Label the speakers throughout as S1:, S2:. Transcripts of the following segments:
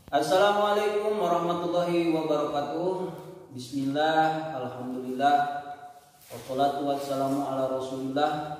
S1: Assalamualaikum warahmatullahi wabarakatuh. Bismillah, alhamdulillah, wassalatu wassalamu ala rasulillah.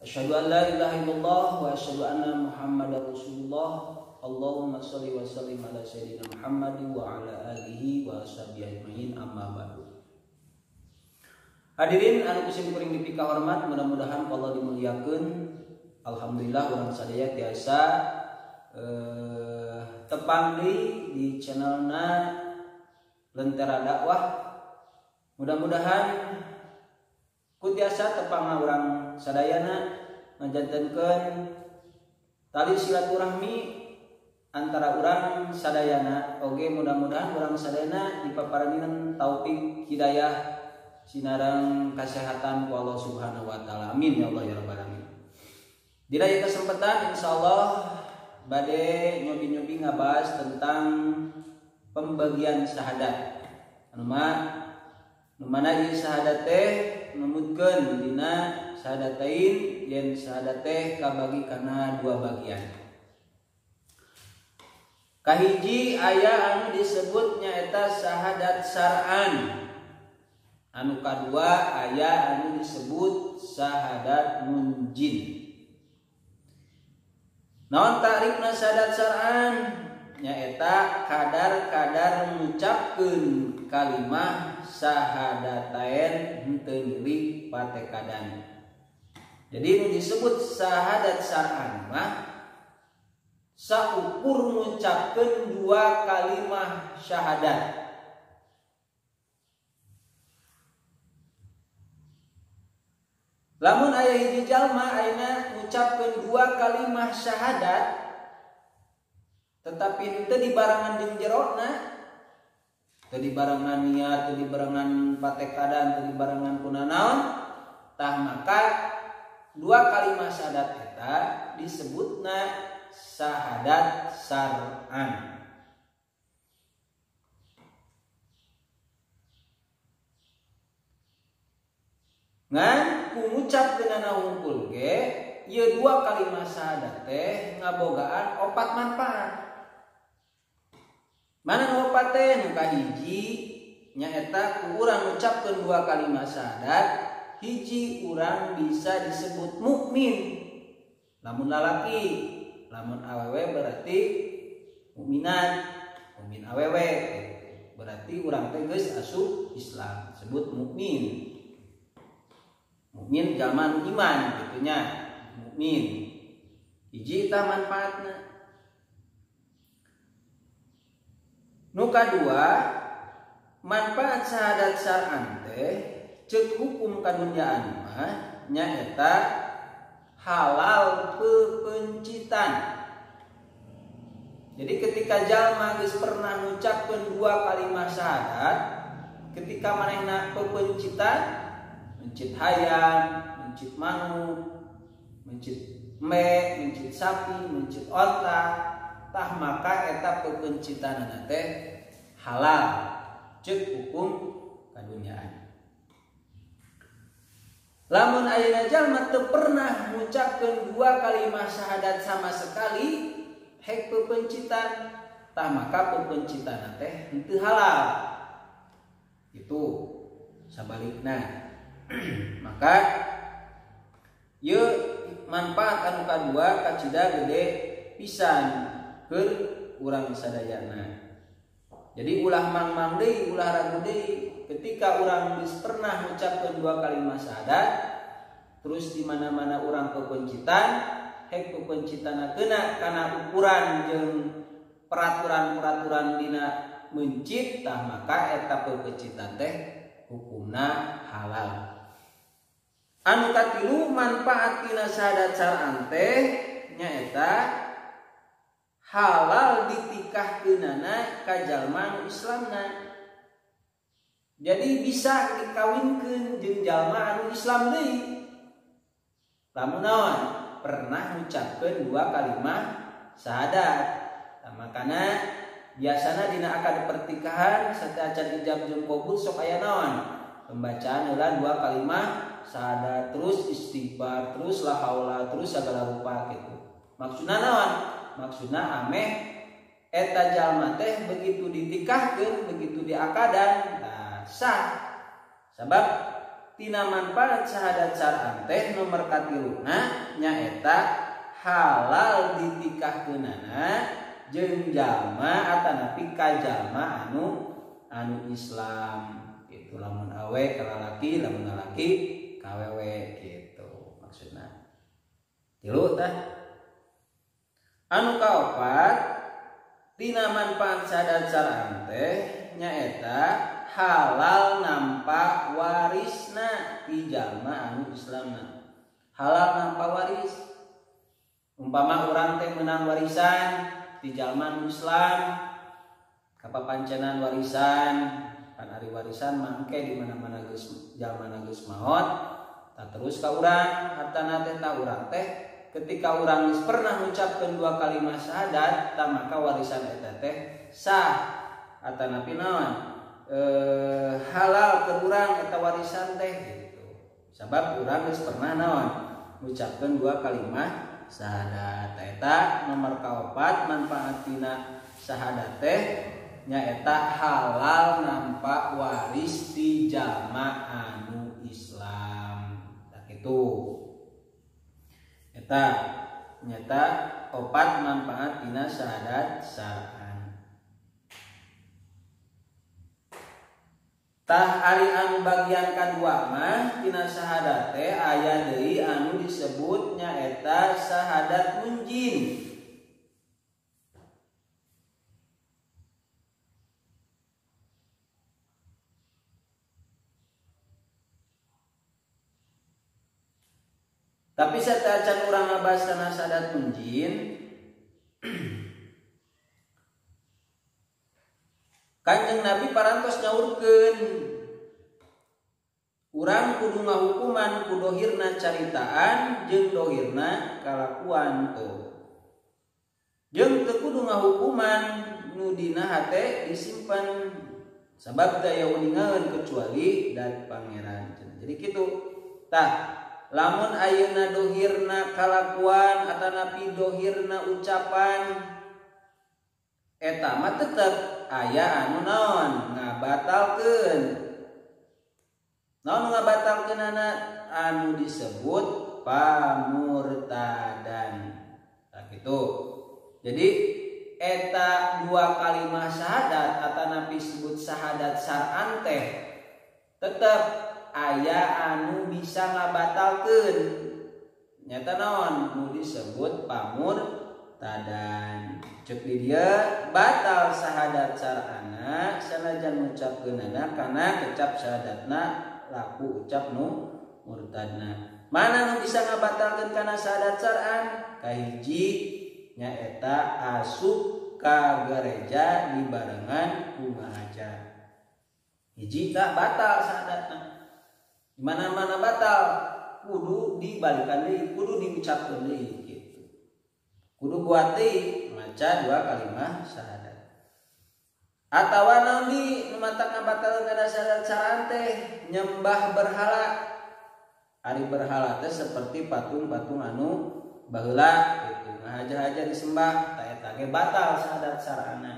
S1: Asyhadu an la ilaha illallah wa asyhadu anna muhammadar rasulullah. Allahumma sholli wa sallim ala sayyidina Muhammad wa ala alihi wa ashabihi ajmain, amma ba'du. Hadirin anu kusim kuring dipika hormat, mudah-mudahan Allah dimuliakeun. Alhamdulillah urang sadaya tiasa tepang di channelna Lentera Dakwah. Mudah-mudahan ku tiasa tepang urang sadayana ngajantenkeun tali silaturahmi antara urang sadayana. Oge mudah-mudahan urang sadayana dipaparanian taufik hidayah sinareng kasehatan ku Allah Subhanahu wa taala. Amin ya Allah ya rabbal alamin. Dina ieu kesempatan insyaallah bade nyobi-nyobi ngabahas tentang pembagian syahadat. Anu mana ieu syahadat teh numutkeun dina syahadatain yen syahadat teh kabagi kana dua bagian. Kahiji aya anu disebut nyaeta syahadat syar'an. Anu kadua aya anu disebut syahadat munjin. Naon ta'rifna syahadat syar'an? Nyaeta kadar-kadar ngucapkeun kalimah syahadatain henteu milik patekadan. Jadi nu disebut syahadat syar'an mah saukur ngucapkeun dua kalimah syahadat. Lamun aya hiji jalma ayeuna ngucapkeun dua kalimah syahadat tetapi henteu dibarengan jeung jerona, teu dibarengan niat, teu dibarengan patekadan, teu dibarengan kunanaon, tah maka dua kalimah syahadat eta disebutna syahadat syar'an. Ngan ku ngucapkeunana hungkul ge ieu dua kalimah syahadat teh ngabogaan opat manfaat. Mana nu opat teh? Nu kahiji nyaeta ku urang ngucapkeun dua kalimah syahadat, hiji urang bisa disebut mukmin. Lamun lalaki, lamun awewe berarti mukminat, mukmin awewe berarti urang teh geus asup Islam, disebut mukmin. Mukmin jalma iman gitunya, mukmin. Hiji tah manfaatna. Nu kadua, manfaat syahadat syar'an teh ceuk hukum kadunyaan mah nyaeta halal pepencitan. Jadi ketika jalma geus pernah ngucapkeun dua kalimah syahadat, ketika manehna pepencitan, mencit hayam, mencit manuk, mencit me, mencit sapi, mencit onta, tah maka eta pepencitanana teh halal ceuk hukum kadunyaan. Lamun ayeuna jalma teu pernah ngucapkeun dua kalimah syahadat sama sekali, hek pepencitan, tah maka pepencitanana teh henteu halal. Itu sabalikna. Maka ieu manfaat anu kadua kacida gede pisan keur urang sadayana. Jadi ulah mang-mang deui, ulah ragu deui. Ketika urang geus pernah ngucapkeun dua kalimat syahadat, terus di mana-mana urang pepencitan, hek pepencitana kena kana ukuran jeung peraturan-peraturan dina mencit, tah maka eta pepencitan teh hukumna halal. Anu katilu manfaat tina syahadat syar'an teh nyaeta halal ditikahkeunana ka jalma anu Islamna. Jadi bisa dikawinkeun jeung jalma anu Islam deui. Lamun naon? Pernah ngucapkeun dua kalimah syahadat. Tah makana biasana dina akad pernikahan sateuacan ijab jeung qabul sok aya naon? Pembacaan heula dua kalimah syahadat, terus istighfar, terus la haula, terus segala rupa gitu. Maksudna naon? Maksudna ameh Eta jalma teh begitu ditikahkeun, begitu diakadan, nah sah. Sabab tina manfaat syahadat syar'an teh nomor katiluna nyaeta halal ditikahkeunana jeung jalma atanapi ka jalma anu Islam. Itu lamun awe ka lalaki, lamun lalaki ka awewe gitu maksudna. Tilu tah. Anu kaopat tina manfaat syahadat syar'an teh nyaeta halal nampa warisna ti jalma anu Islamna. Halal nampa waris. Umpama urang teh meunang warisan ti jalma anu Islam, kapapancenan warisan, pan ari warisan mangke di mana-mana geus jalma geus maot, tah terus ka urang hartana teh ta urang teh ketika urang geus pernah ngucapkeun dua kalimat syahadat, tah maka warisan eta teh sah atanapi naon halal ke urang eta warisan teh gitu. Sabab urang geus pernah naon ngucapkeun dua kalimat syahadat. Eta nomor kaopat manfaat tina syahadat teh nyaeta halal nampa waris ti jalma anu Islam. Tah kitu. Eta nyata opat manfaat tina syahadat syar'an. Tah ari anu bagian kadua mah tina syahadat teh aya deui anu disebut nyaeta syahadat munjin. Tapi sateuacan urang ngabahas kana syahadat munjin, Kanjeng Nabi parantos nyaurkeun urang kudu ngahukuman ku dohirna caritaan jeung dohirna kalakuan tuh. Jeung teu kudu ngahukuman nu dina hate disimpan sabab daya uningaeun kecuali dat pangeran. Jadi kitu. Tah lamun ayeuna dohirna kalakuan atanapi dohirna ucapan eta mah tetep aya anu naon ngabatalkeun. Naon ngabatalkeunana anu disebut pamurtadan. Tah kitu. Jadi eta dua kalimat syahadat atanapi disebut syahadat syar'an teh tetep aya anu bisa ngabatalkeun. Nyata naon nu disebut pamurtadan. Cek di dia batal syahadat syar'ana sanajan ngucapkeunana kana kecap syahadatna laku ucap nu murtadna. Mana nu bisa ngabatalkeun kana syahadat syar'an? Kahiji nyaeta asup ka gereja dibarengan ku ngahaja. Hiji tak batal syahadatna. Di mana-mana batal kudu dibalikan deui, kudu diucapkeun deui gitu. Kudu kuat deui maca dua kalimat syahadat. Atawa naon di nu matak ngabatalkeun kana syahadat syar'an teh nyembah berhala. Ari berhala teh seperti patung-patung anu baheula gitu. Ngahaja-haja disembah, tah eta ge batal syahadat syar'ana.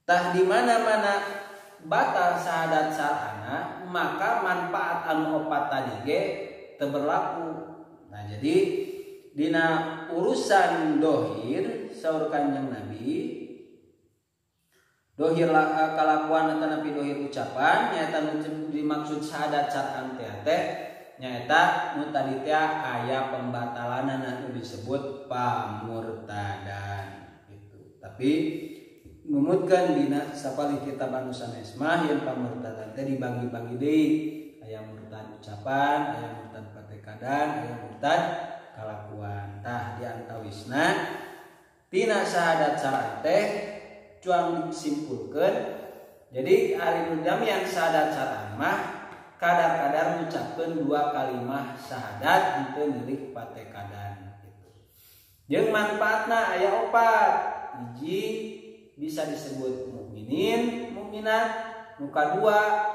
S1: Tah di mana-mana batal syahadat syar'ana maka manfaat anu opat tadi ge teu berlaku. Nah jadi dina urusan dohir saur Kanjeng Nabi dohir kalakuan atanapi dohir ucapan nyaeta nu dimaksud syahadat syar'an teh nyaeta nu tadi teh aya pembatalanana nu disebut pamurtadan gitu. Tapi numutkeun dina sapalih kitab anu sanes mah yen pamurtadan teh dibagi-bagi deui, aya murtad ucapan, aya murtad patekadan, aya murtad kalakuan. Tah di antawisna tina syahadat syar'an teh cuang disimpulkeun. Jadi ari nu damian syahadat syar'an mah kadar-kadar ngucapkeun dua kalimah syahadat henteu milik patekadan gitu. Jeung manfaatna aya opat. Hiji bisa disebut mukminin, mukminat. Nu kadua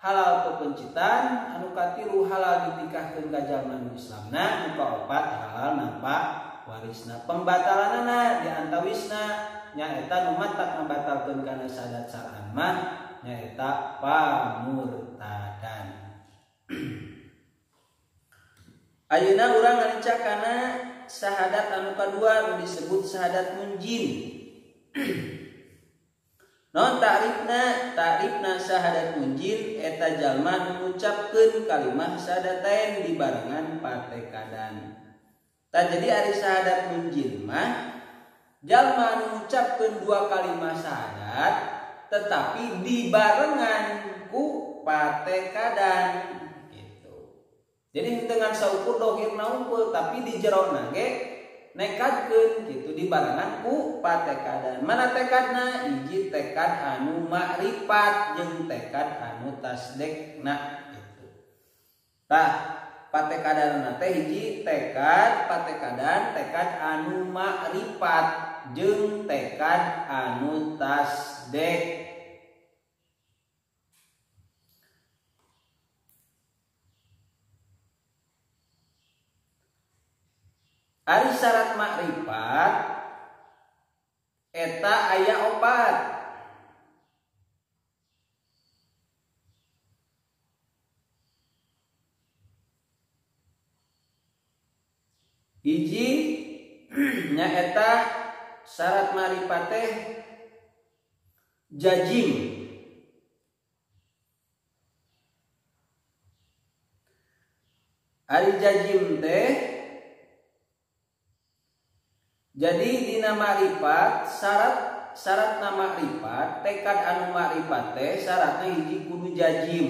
S1: halal pepencitan, anu katilu halal ditikahkeun ka jalma nu Islamna, nu kaopat halal nampa warisna. Pembatalanana di antawisna nyaeta nu matak ngabatalkeun kana syahadat syar'an mah nyaeta pamurtadan. Ayeuna urang ngarincak kana syahadat anu kadua nu disebut syahadat munjin. Non ta'rifna, ta'rifna syahadat munjin eta jalma nu ngucapkeun kalimah syahadatain dibarengan patekadan. Tah jadi ari syahadat munjin mah jalma nu ngucapkeun dua kalimah syahadat tetapi dibarengan ku patekadan gitu. Jadi dengan saukur dohirna unggul tapi di jerona ge nekadkeun gitu dibarengan ku patekadan. Mana tekadna? Hiji tekad anu makrifat jeung tekad anu tasdekna gitu. Tah patekadanna teh hiji tekad patekadan tekad anu makrifat jeung tekad anu tasdek. Ari syarat makrifat eta aya opat. Hiji nyaeta syarat makrifat teh jajim. Ari jajim teh jadi dina makrifat syarat na makrifat tekad anu makrifat teh syaratna hiji kudu jajim.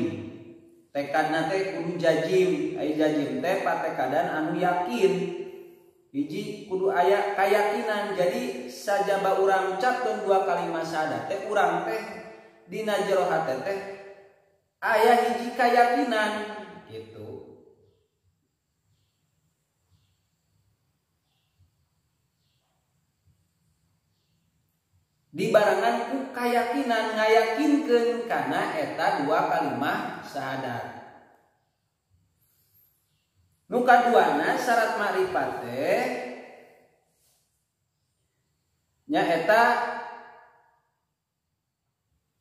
S1: Tekadna teh kudu jajim. Ai jajim teh patekadan anu yakin. Hiji kudu aya kayakinan. Jadi sajaba urang ucapkeun dua kalimat syahadat teh urang teh dina jero hate teh aya hiji kayakinan gitu. Dibarengan ku kayakinan ngayakinkeun kana eta dua kalimah syahadat. Nu kaduana syarat makrifat teh nyaeta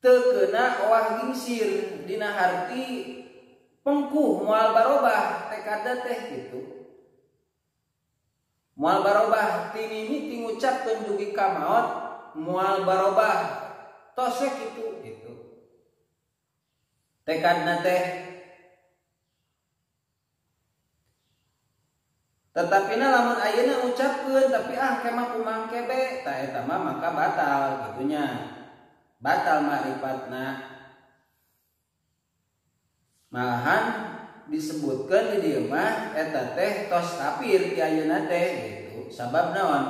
S1: teu keuna owah gingsir dina harti pengkuh moal barobah tekadna teh kitu. Moal barobah ti mimiti ngucapkeun dugi ka maot moal barobah tosek itu gitu. Tekadna teh tetapi na lamun ayeuna ngucapkeun tapi ah kemah kumang kebe ta eta mah maka batal gitunya. Batal makrifatna. Malahan disebutkeun di dieu mah eta teh tos kafir ti ayeuna teh gitu. Sabab naon?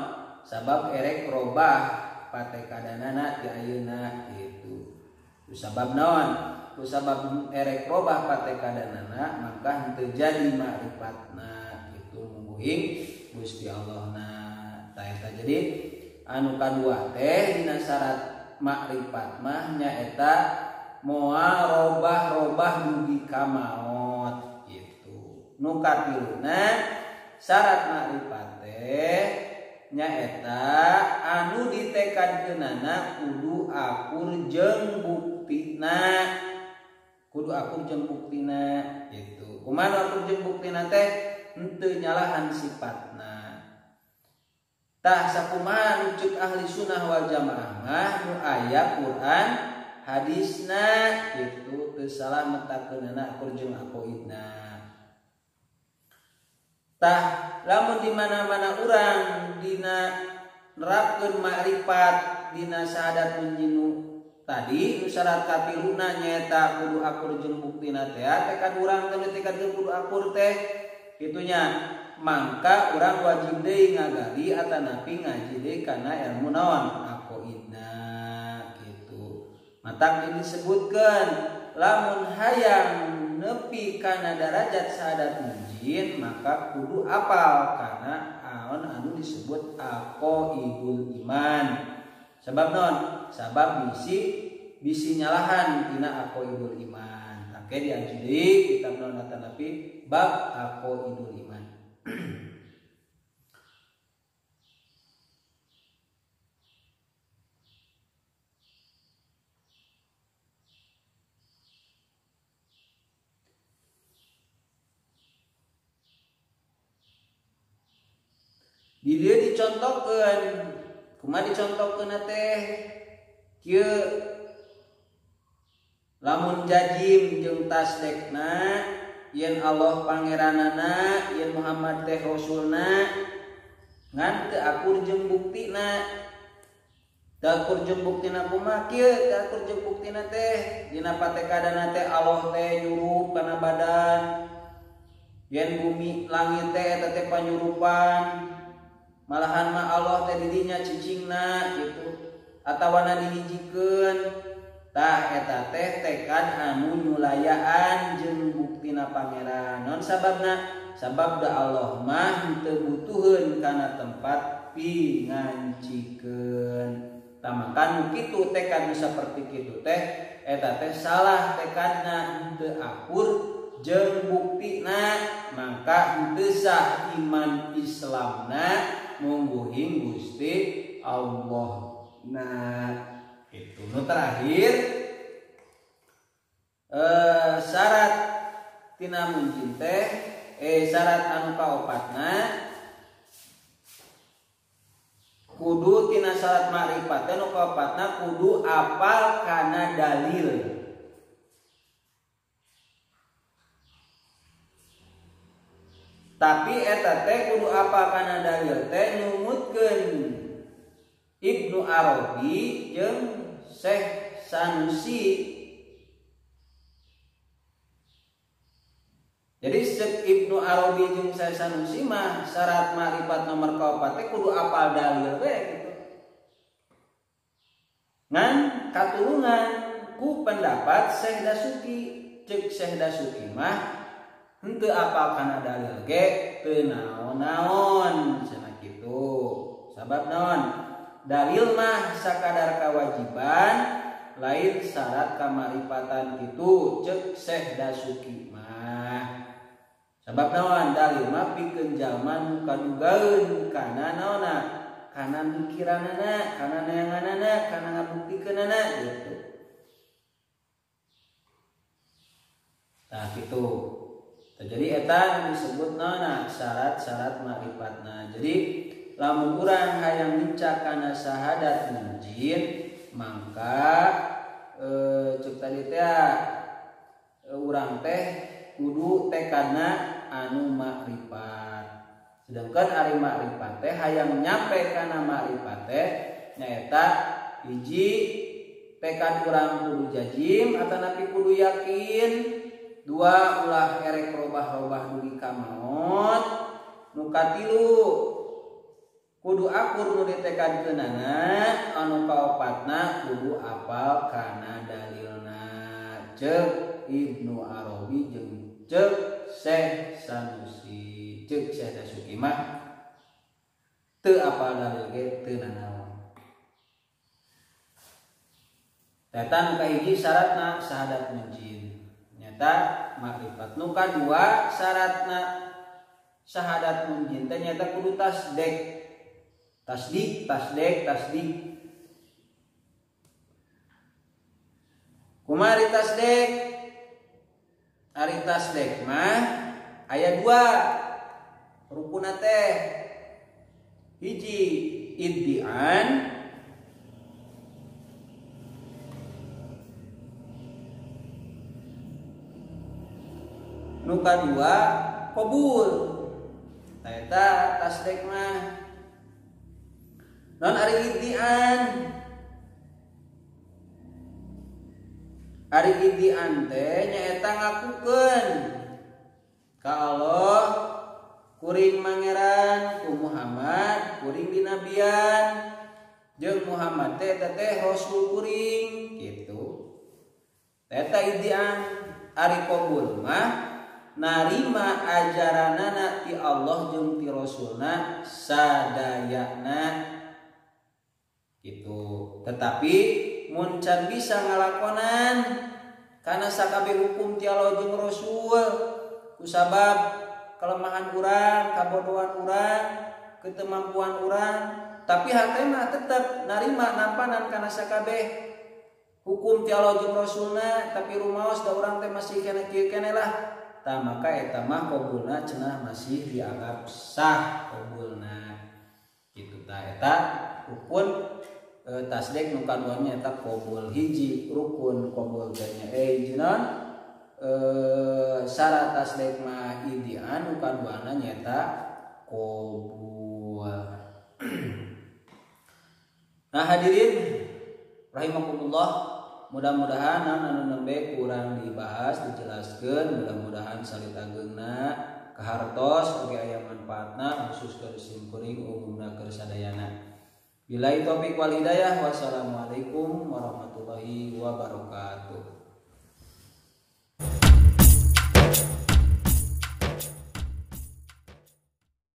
S1: Sabab erek robah patekadanana ti ayeuna gitu. Ku sabab naon? Ku sabab erek robah patekadanana maka henteu jadi makrifatna gitu mungguhing Gusti Allahna. Tah eta jadi anu kadua teh dina syarat makrifat mah nyaeta moal robah-robah dugi ka maot gitu. Nu katiluna syarat makrifat teh nyaeta anu ditekadkeunana kudu akur jeung buktina. Kudu akur jeung buktina gitu. Kumaha akur jeung buktina teh henteu nyalahan sifatna. Tah sakumaha nu ceuk ahli sunnah wal jamaah mah nu aya Quran hadisna gitu teu salah metakeunana akur jeung aqoidna. Tah lamun di mana-mana urang dina nerapkeun makrifat dina syahadat munjinu tadi nu syarat katiluna nyaeta kudu akur jeung buktina teh tekad urang teh tekad kudu akur teh kitunya mangka urang wajib deui ngagali atanapi ngaji deui kana ilmu naon aqoidna kitu. Matak disebutkeun lamun hayang nepi kana darajat syahadat munjin maka kudu apal kana aon anu disebut aqoidul iman. Sebab non? Sabab bisi nyalahan tina aqoidul iman. Tak Engke diaji deui kitab naon tapi bab aqaidul iman. Di dieu dicontohkeun, kumaha dicontohkeun teh? Kieu lamun jajim jeung tasdekna yen Allah pangeranana, yen Muhammad teh rasulna, ngan teu akur jeung buktina. Teu akur jeung buktina kumaha kieu? Teu akur jeung buktina teh dina patekadana teh Allah teh nyurup kana badan, yen bumi langit teh eta teh panyurupan. Malahan mah Allah teh didinya cicingna gitu atawana dihijikeun. Tah eta teh tekad anu nyulayaan jeung buktina pangeran. Non sababna? Sabab da Allah mah henteu butuheun kana tempat pingancikeun. Tah maka nu kitu tekad nu saperti kitu teh eta teh salah tekadna, henteu akur jeung buktina, maka henteu sah iman Islamna mungguhing Gusti Allah. Nah, itu nu terakhir syarat tina munjin teh syarat anu kaopatna kudu tina syarat makrifat teh nu kaopatna kudu apal kana dalil. Tapi eta teh kudu apal kana dalil teh numutkeun Ibnu Arabi jeung Syekh Sanusi. Jadi Syekh Ibnu Arabi jeung Syekh Sanusi mah syarat makrifat nomor kaopat teh kudu apal dalil we gitu. Ngan katulungan ku pendapat Syekh Dasuki, ceuk Syekh Dasuki mah henteu apal kana dalil ge teu naon-naon cenah kitu. Sabab naon? Dalil mah sakadar kewajiban lain syarat kamaripatan kitu ceuk Syekh Dasuki mah. Sabab naon? Dalil mah pikeun jalma nu kadugaeun kana naonna? Kana mikiranana, kana neanganana, kana ngabuktikeunana gitu. Nah kitu. Jadi eta disebut naonna syarat-syarat makrifatna. Jadi lamun urang hayang nincak kana syahadat munjin mangka ceuk tadi teh urang teh kudu tekadna anu makrifat. Sedangkan ari makrifat teh hayang nyampe kana makrifat teh nyaeta hiji tekad urang kudu jajim atanapi kudu yakin. Dua ulah erek robah-robah dugi ka maot. Nu katilu kudu akur nu ditekadkeunana, anu kaopatna kudu apal kana dalilna. Ceuk Ibnu Arabi jeung ceuk Syekh Sanusi, ceuk Syekh Dasuki mah teu apal dalil ge teu nanaon. Eta nu kahiji syaratna syahadat munjin. Nyata makrifat. Nu kadua syaratna syahadat munjin teh nyata kudu tasdek. Tasdik, tasdek, tasdik. Kumaha ari tasdek? Ari tasdek mah aya dua rukunna teh. Hiji iddian, nu kadua qabul. Tah eta tasdek mah. Non ari iddian, ari iddian teh nyaeta ngakukeun ka Allah kuring mangeran ku Muhammad kuring dinabian jeung Muhammad teh eta teh rasul kuring kitu. Eta iddian. Ari qabul mah narima ajaranana ti Allah jeung ti rasulna sadayana gitu. Tetapi mun can bisa ngalakonan kana sakabeh hukum ti Allah jeung Rasul kusabab kelemahan urang, kabodohan urang, ketemampuan urang, tapi hate mah tetep narima nampanan kana sakabeh hukum ti Allah jeung Rasulna, tapi rumaos da urang teh masih keneh kieu keneh lah. Tah maka eta mah qabulna cenah masih dianggap sah qabulna. Kitu tah eta rukun tasdik nu kaduanya eta qabul hiji rukun qabul teh nya hiji naon syarat tasdik mah idian nu kaduana nyaeta qabul. Nah hadirin rahimakumullah, mudah-mudahan anu nembe kurang dibahas dijelaskeun, mudah-mudahan salitageungna kahartos oge aya manfaatna khusus keur simkuring umumna keur sadayana. Billahi taufik wal hidayah, wassalamualaikum warahmatullahi wabarakatuh.